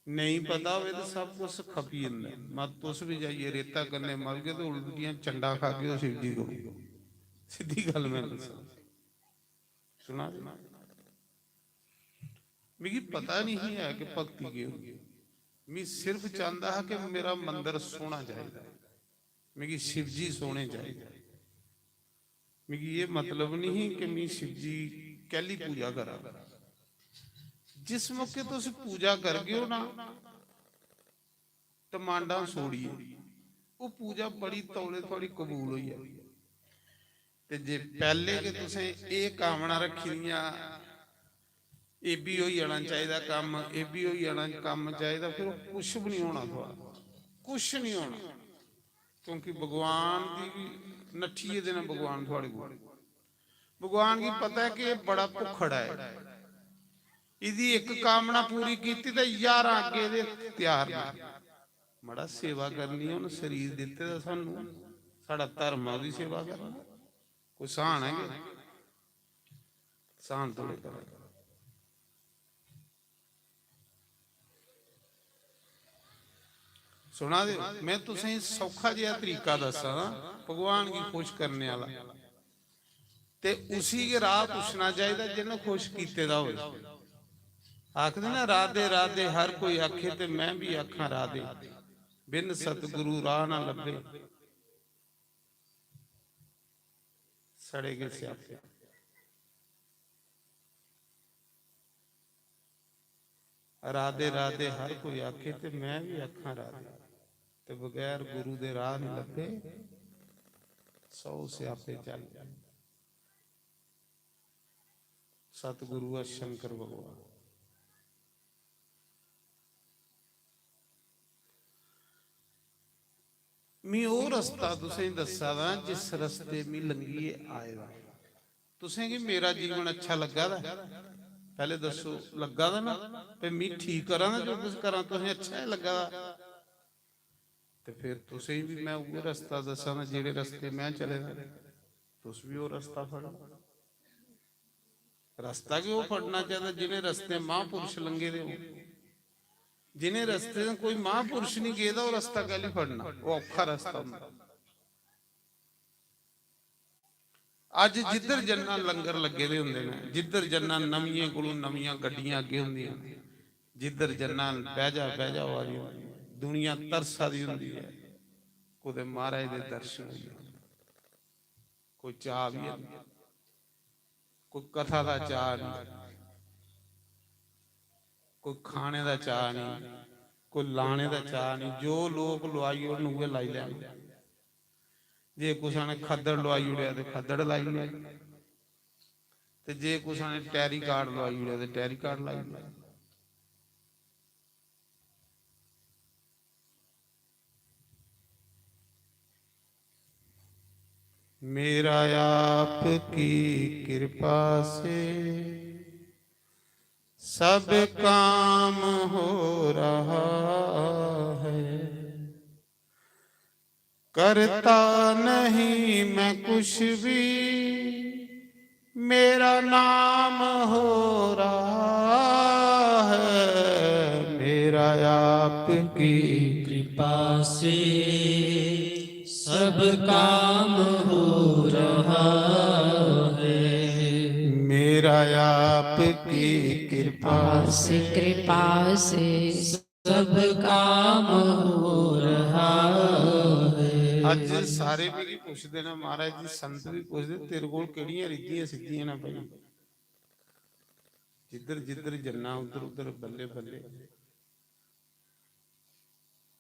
नेईं पता होवे ते सब कुछ खपी जंदा ऐ। मत तुस बी जाइयै रेता कन्नै मलगे ते उल्टियां चंडा खागे, ओह् शिव जी कोल। सिद्धी गल्ल मैं दस्सां। सुना दे? मिगी पता नहीं ही है कि भक्ति केह् होंदी। मैं सिर्फ चांहदा हा कि मेरा मंदर सोहना चाहिदा, मिगी शिव जी सोहने चाहिदे। मिगी एह् मतलब नहीं ही कि मैं शिव जी कैली पूजा करा। जिस मौके तुस पूजा करगे ओ ना, डिमांडां छोड़ियै, ओह् पूजा बड़ी तौले थुआढ़ी कबूल होई जानी। ते जे पैह्ले गै तुसें एह् कामना रक्खी दियां, एह् बी होई जाना चाहिदा कम्म, एह् बी होई जाना कम्म चाहिदा, फिर ओह् कुछ बी निं होना थुआढ़ा, कुछ निं होना। क्योंकि भगवान दी बी नट्ठी गेदे न भगवान थुआढ़े कोल। भगवान गी पता ऐ कि एह् बड़ा भुक्खड़ा ऐ, एह्दी इक कामना पूरी कीती ते ज्हारां अग्गें एह्दे त्यार न। मड़ा, सेवा करनी, उन्न शरीर दित्ते दा सानू, साढ़ा धर्म ऐ ओह्दी सेवा करना। कोई स्हान ऐ कि? स्हान थोड़े करो। सुना दे ओ? मैं तुसेंगी सौखा जेहा तरीका दस्सा ना भगवान गी खुश करने आह्ला। ते उसी गै राह पुच्छना चाहिदा जिन्ने खुश कीते दा होवे। आखदे ना, "राधे राधे हर कोई आखे ते मैं भी आखां राधे, बिन सतगुरु राह ना लब्भे।" सड़े गए स्यापे। राधे राधे हर कोई आखे ते मैं भी आखां राधे, ते बगैर गुरु दे राह नहीं लब्भे, सौ स्यापे चल। सतगुरु ऐ शंकर भगवान। मी ओह् रस्ता तुसें दस्सा दा जिस रस्ते मी लंघियै आए दा। तुसें गी मेरा जीवन अच्छा लग्गा दा? पैह्ले दस्सो, लग्गा दा ना? ते मी ठीक करां ना, जो कुछ करां, तुसें अच्छा गै लग्गा दा। ते फिर तुसें गी बी मैं उ'ऐ रस्ता दस्सां ना जेह्ड़े रस्ते मैं चले दा। तुस बी ओह् रस्ता फड़ो। रस्ता गै ओह् फड़ना चाहिदा जि'नें रस्ते महापुरुष लंघे दे होन। जि'नें रस्ते च कोई महापुरुष निं गेदा, ओह् रस्ता कैह्ली फड़ना? ओह् औखा रस्ता होंदा। अज्ज जिद्धर जन्ना लंगर लग्गे दे होंदे न, जिद्धर जन्ना नमियें कोलों नमियां गड्डियां अग्गें होंदियां न, जिद्धर जन्ना बैजा बैजा होआ दी होंदी ऐ, दुनिया तरसा दी होंदी ऐ, कुतै महाराज दे दर्शन होई जान। कोई चाऽ बी है नहीं, कोई कथा दा चाऽ नहीं, कोई खाने दा चाऽ नहीं, कोई लाने दा चाऽ नहीं। जो लोक लोआई ओड़न, उ'ऐ लाई लैन। जे कुसै ने खद्दड़ लोआई ओड़ेआ ते खद्दड़ लाई ओड़ेआ, ते जे कुसै ने टैरी कार्ड लोआई ओड़ेआ ते टैरी कार्ड लाई ओड़ेआ। मेरा आपकी कृपा से सब काम हो रहा है, करता नहीं मैं कुछ भी, मेरा नाम हो रहा है। मेरा आपकी कृपा से सब काम हो रहा है। मेरा आपकी कृपा से, कृपा से सब काम हो रहा है। अज्ज सारे मिगी पुछदे न, "महाराज जी," संत भी पुछदे, "तेरे कोल केह्ड़ियां रिद्धियां सिद्धियां न भाई?" जिद्धर जिद्धर जन्ना उद्धर उद्धर बल्ले बल्ले।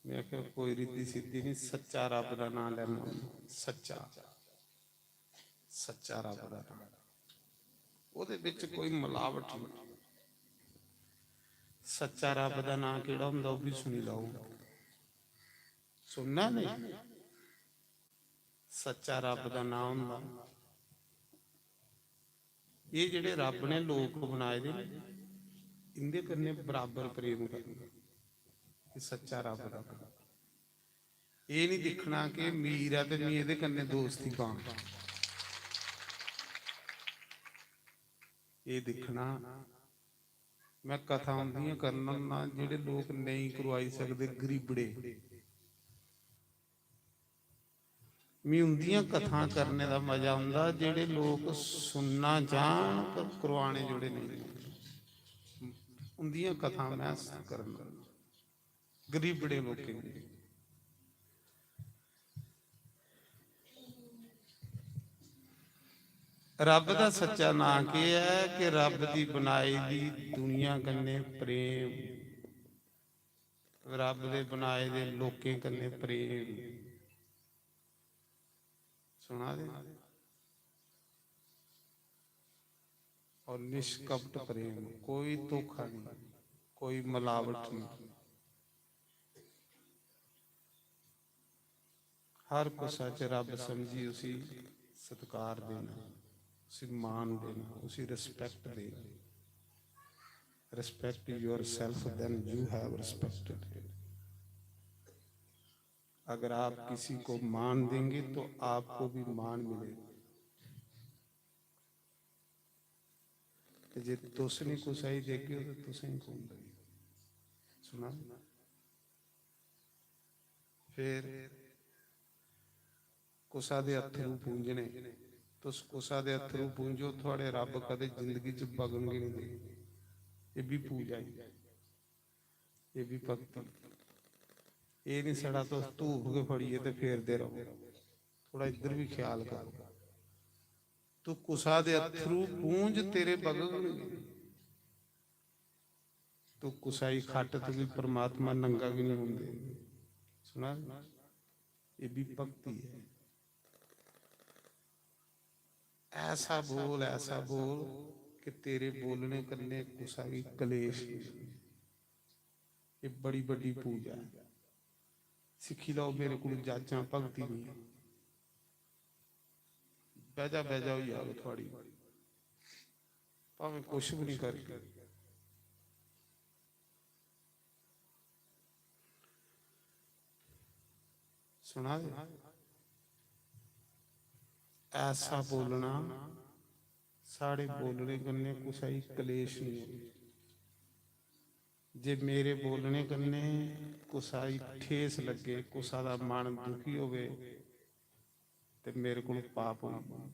मैं आखेआ, "कोई रिद्धि सिद्धि नहीं, सच्चा रब दा नां लैना, सच्चा।" सच्चा रब दा नां, ओह्दे बिच कोई मिलावट नहीं। सच्चा रब दा नां केह्ड़ा होंदा, ओह् बी सुनी लैओ। सुनना नहीं? सच्चा रब दा नां होंदा। एह् जेह्ड़े रब ने लोक बनाए दे न, इंदे कन्नै बराबर प्रेम करना। एह् सच्चा रब दा नां। एह् निं दिक्खना कि मीर ऐ ते मी एह्दे कन्नै दोस्ती पां। एह् दिक्खना, मैं कथा उंदियां करना होन्ना जेह्ड़े लोक नेईं करवाई सकदे, गरीबड़े। मी उंदियां कथां करने दा मजा औंदा जेह्ड़े लोक सुनना चाह्न पर करवाने जोड़े नेईं। उंदियां कथां मैं करना। गरीबड़े लोकें दी। रब दा सच्चा नां केह् ऐ कि रब दी बनाई दी दुनिया कन्नै प्रेम, रब दे बनाए दे लोकें कन्नै प्रेम। सुना दे? और निष्कपट प्रेम, कोई धोखा नहीं, कोई मिलावट नहीं। हर कुसै च रब समझी उसी सत्कार देना, उसी मान देना, उसी respect देना। Respect yourself, then you have respected। अगर आप किसी को मान देंगे तो आपको भी मान मिलेगा। ते जे तुस नहीं कुसै गी देगे ते तुसें गी कौन देग? सुना? फिर कुसा दे अत्थरू पूंझने, तुस कुसा दे अत्थरू पूंझो, थुआड़े रब्ब कदें जिंदगी च बगन गै निं देंदे। एह् बी पूजा ऐ, एह् बी भक्ति। एह् निं छड़ा तुस धूफ गै फड़ियै ते फेरदे र'वो, थोड़ा इद्धर बी ख्याल करो। तू कुसा दे अत्थरू पूंझ, तेरे बगग निं। तू कुसा गी खट्ट, तुगी परमात्मा नंगा गै निं होंदे। सुना, एह् बी भक्ति ऐ। ऐसा बोल, ऐसा बोल कि तेरे बोलने कन्नै कुसा गी कलेश निं। एह् बड़ी बड्डी पूजा ऐ। सिक्खी लैओ मेरे कोल जाचां भक्ति दियां। बैजा बैजा होई जाग थुआड़ी, भावें कुछ बी निं करगे। सुना दे? ऐसा बोलना, साढ़े बोलने कन्नै कुसै गी कलेश निं होए। जे मेरे बोलने कन्नै कुसै गी ठेस लग्गे, कुसै दा मन दुखी होवे, ते मेरे कोल पाप होई जाए।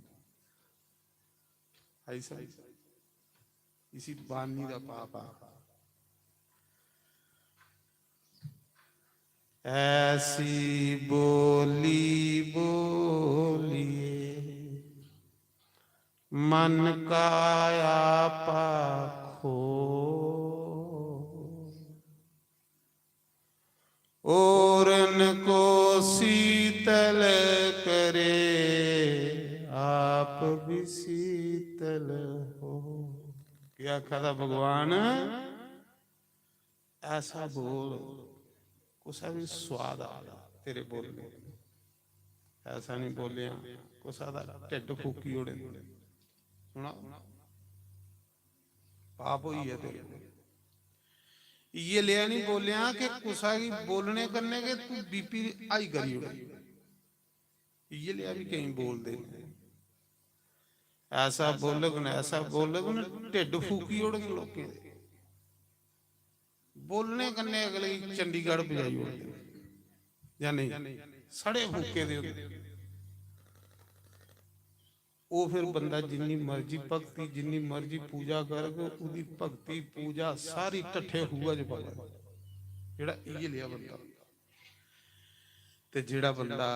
आई समझ? इसी बानी दा पाप आखा। ऐसी बोली बोलिए मन का आपा खो, औरन को शीतल करे, आप भी शीतल हो। क्या आखा दा भगवान? ऐसा बोल, कुसै बी स्वाद आ जा तेरे बोलने। ऐसा नहीं बोलेआ, कुसै दा ढिड्ड फूकी ओड़े। सुना, पाप होई गेआ तेरे कोल। इयै लेआ नहीं बोलेआ कि कुसै गी बोलने कन्नै गै तू बीपी हाई करी ओड़े। इयै लेआ भी केईं बोलदे न। ऐसा बोलग न, ऐसा बोलग न, ढिड्ड फूकी ओड़ग लोकें दे। बोलने कन्नै अगले गी चंडीगढ़ पजाई ओड़दे न, जां नेईं? सड़े फूके दे होंदे। ओह् फिर बंदा जिन्नी मर्जी भक्ति, जिन्नी मर्जी पूजा करग, ओह्दी भक्ति, पूजा सारी ढट्ठे खूहा च पवै, जेह्ड़ा इ'यै लेहा बंदा। ते जेह्ड़ा बंदा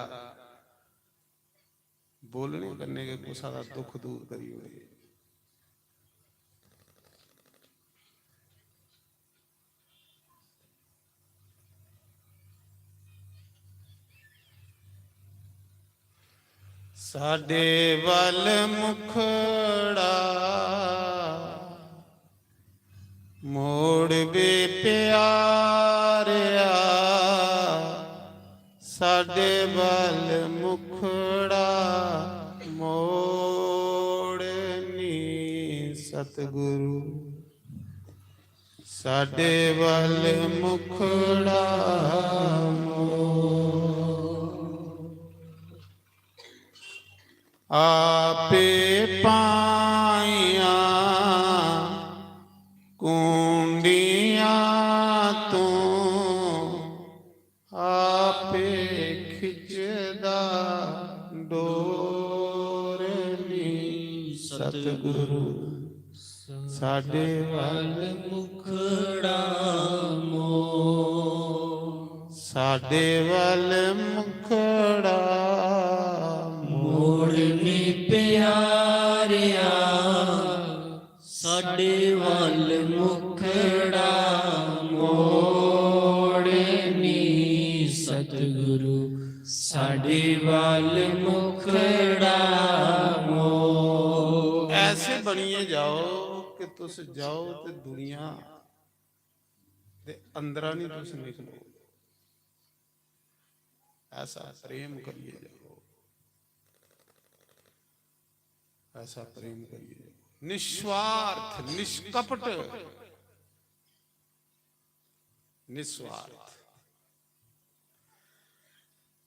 बोलने कन्नै गै कुसै दा दुख दूर करी ओड़े। साडे वल मुखड़ा मोड़ बे प्यारेआ, साडे वल मुखड़ा मोड़ नी सतगुरु, साडे वल मुखड़ा मोड़। आपे पाइयां कुंडियां तूं, आपे खिचदा डोर नी सतगुरु, साडे वल मुखड़ा मोड़। साडे वल मुखड़ा मोड़ नी प्यारेआ, साडे वल मुखड़ा मोड़ नी सतगुरु, साडे वल मुखड़ा मोड़। ऐसे बनिए जाओ कि तुस जाओ ते दुनिया दे अंदरा नहीं तुस निकलो। ऐसा प्रेम करिए जाओ, ऐसा प्रेम करिए जाओ। निस्वार्थ, निष्कपट, निस्वार्थ,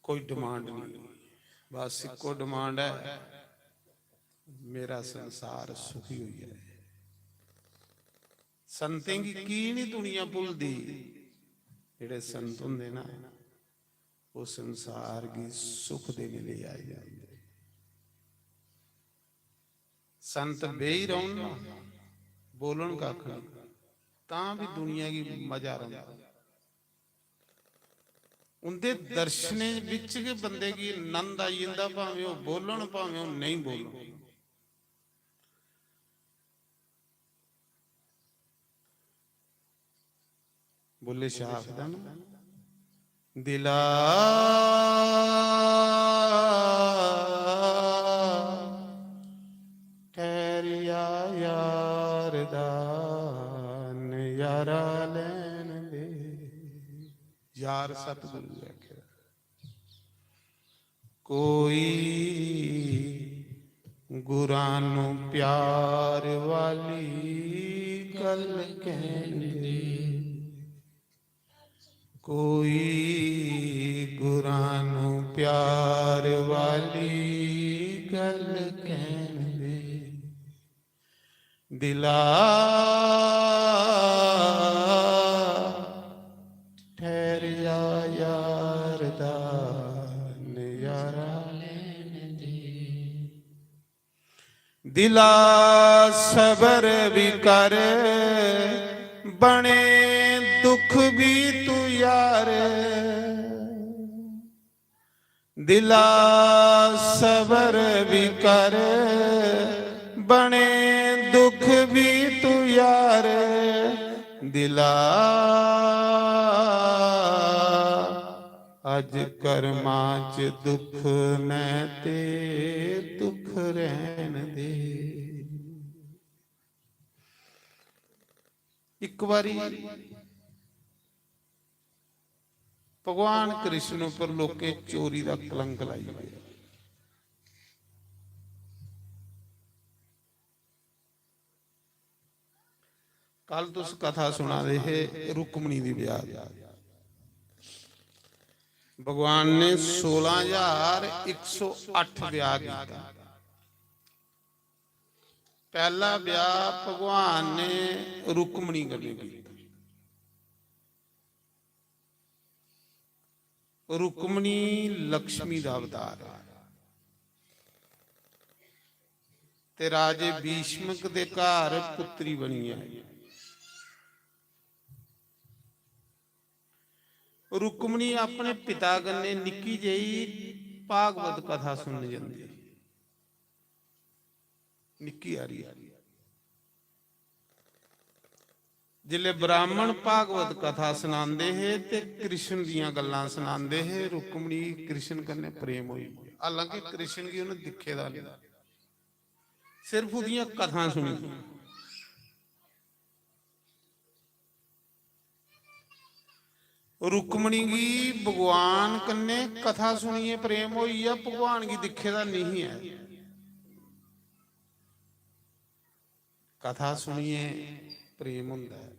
कोई डिमांड नहीं। बस इक्को डिमांड है, मेरा संसार सुखी होई जाए। संतें गी की नहीं दुनिया भुलदी? जेह्ड़े संत होंदे ना, ओह् संसार गी सुख देने लेई आए जंदे। संत बेही रौह्न ना, बोलन कक्ख निं, तां बी दुनिया गी मजा रौंह्दा। उं'दे दर्शनें बिच गै बंदे गी नंद आई जंदा, भामें ओह् बोलन, भामें ओह् नेईं बोलन। बुल्ले शाह आखदा ना, "दिला ठैहरिया यार दा नजारा लैन दे।" यार सतगुरु आखे। कोई गुरां नू प्यार वाली गल कहन दे, कोई गुरां नू प्यार वाली गल कहन दे। दिला ठहरिया यार दा नजारा लैन दे। दिला सबर भी कर, बने दुख भी तू यार। दिला सबर भी कर, बने दुख भी तू यार। दिला अज कर्मां च दुख न ते दुख रहन दे। एक बारी भगवान कृष्ण उपर लोकें चोरी दा कलंक लाई ओड़ेआ। कल तुस कथा सुना दे हे रुक्मणी दी ब्याह दी। भगवान ने सोलां हजार इक सौ अट्ठ ब्याह किया। पहला ब्याह भगवान ने रुक्मणी कन्नै किया। रुक्मणी लक्ष्मी दा अवतार है ते राजे भीष्मक दे घर पुत्री बनी है। रुक्मणी अपने पिता कन्नै निक्की जेही भागवत कथा सुनन जंदी। निक्की हारी। जिसलै ब्राह्मण भागवत कथा सनांदे हे ते कृष्ण दियां गल्लां सनांदे हे, रुक्मणी गी कृष्ण कन्नै प्रेम होई गेआ। हालांकि कृष्ण गी उ'नें दिक्खे दा नेईं, सिर्फ ओह्दियां कथां सुनी। रुक्मणी गी भगवान कन्नै कथा सुनियै प्रेम होई गेआ, भगवान गी दिक्खे दा नेईं ऐ। कथा सुनियै प्रेम होंदा ऐ।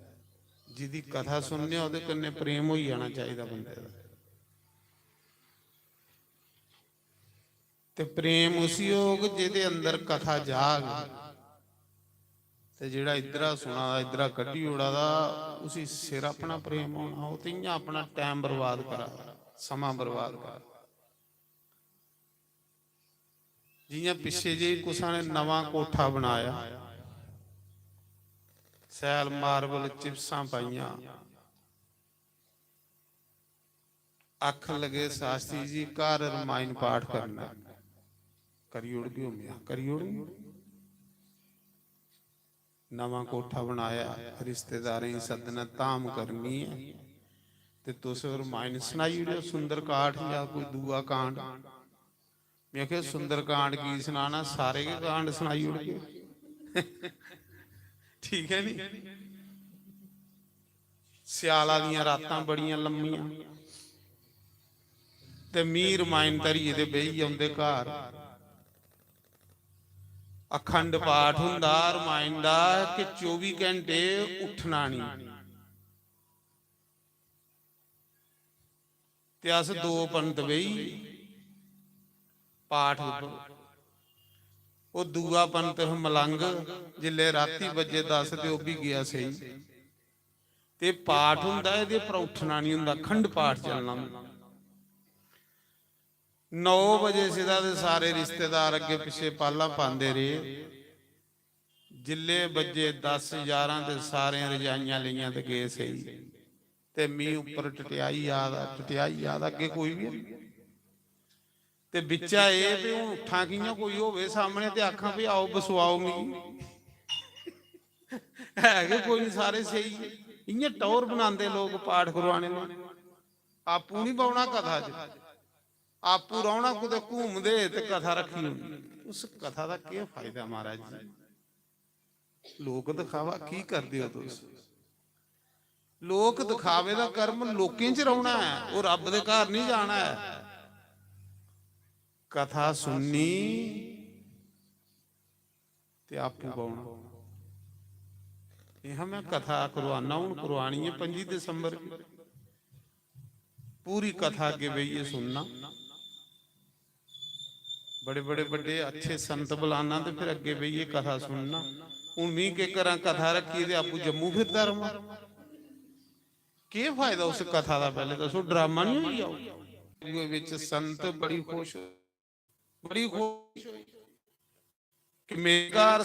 जिदी कथा सुनने ओह्दे कन्नै प्रेम होई जाना चाहिदा बंदे दा। ते प्रेम उसी होग जेह्दे अंदर कथा जाग। ते जेह्ड़ा इद्धरा सुना दा, इद्धरा कड्ढी ओड़ा दा, उसी सिर अपना प्रेम होना। ओह् ते इ'यां अपना टैम बर्बाद करा दा, समां बर्बाद करा दा। जि'यां पिच्छे जेही कुसै ने नमां कोठा बनाया, सैल मार्बल चिप्सां पाइयां, आखन लगे, "शास्त्री जी, घर रमायण पाठ करना, करी ओड़गे ओ?" में आखेआ, "करी ओड़गे।" नमां कोठा बनाया, रिश्तेदारें गी सद्दना, धाम करनी ऐ, ते तुस रमायण सनाई ओड़ेओ, सुंदरकांड जां कोई दूआ कांड। में आखेआ, "सुंदरकांड की सनाना, सारे गै कांड सनाई ओड़गे।" ठीक ऐ नी? स्याला दियां रातां बड़ियां लम्मियां, ते मी रमायण धरियै ते बेही औंदे घर। अखंड पाठ होंदा रमायण दा कि चौबी घैंटे उट्ठना निं। ते अस दो पंत बेही पाठ उप्पर। ओह् दूआ पंत हा मलंग, जिसलै रातीं बज्जे दस ते ओह् बी गेआ सेई। ते पाठ होंदा, एह्दे पर उट्ठना निं होंदा, अखंड पाठ चलना होंदा। नौ बजे सिद्धा ते सारे रिश्तेदार अग्गें पिच्छें पालां पांदे रेह्। जिल्ले बज्जे दस ञारां ते सारें रजाइयां लेइयां ते गे सेई। ते मी उप्पर टटियाई जा दा, टटियाई जा दा, अग्गें कोई बी निं। ते बिच्चा एह् ते हून उट्ठां कि'यां कोई होवे सामनै ते आखां, "भई आओ, बसोआओ मिगी।" है गै कोई निं, सारे सेई। इ'यां टौह्र बनांदे लोक पाठ करोआने दा। आपूं निं बौह्ना कथा च, आपूं रौह्ना कुतै घूमदे ते कथा रक्खी होनी। उस कथा दा केह् फायदा, महाराज जी? लोक दिखावा की करदे ओ तुस? लोक दिखावे दा कर्म लोकें च रौह्ना ऐ, ओह् रब्ब दे घर निं जाना ऐ। कथा सुननी ते आपूं बौह्ना। एह् में कथा करोआना, हून करोआनी ऐ पंजी दिसंबर गी। पूरी कथा अग्गें बेहियै सुनना। बड़े बड़े बड्डे अच्छे संत बुलाना ते फिर अग्गें बेहियै कथा सुनना। हून मी केह् करां, कथा रक्खी ते आपूं जम्मू फिरदा रवां। केह् फायदा उस कथा दा? पैह्लें दस्सो, ड्रामा निं होई जाओ? दूए बिच संत बड़ी खुश, बड़ी खुश होई कि मेरे घर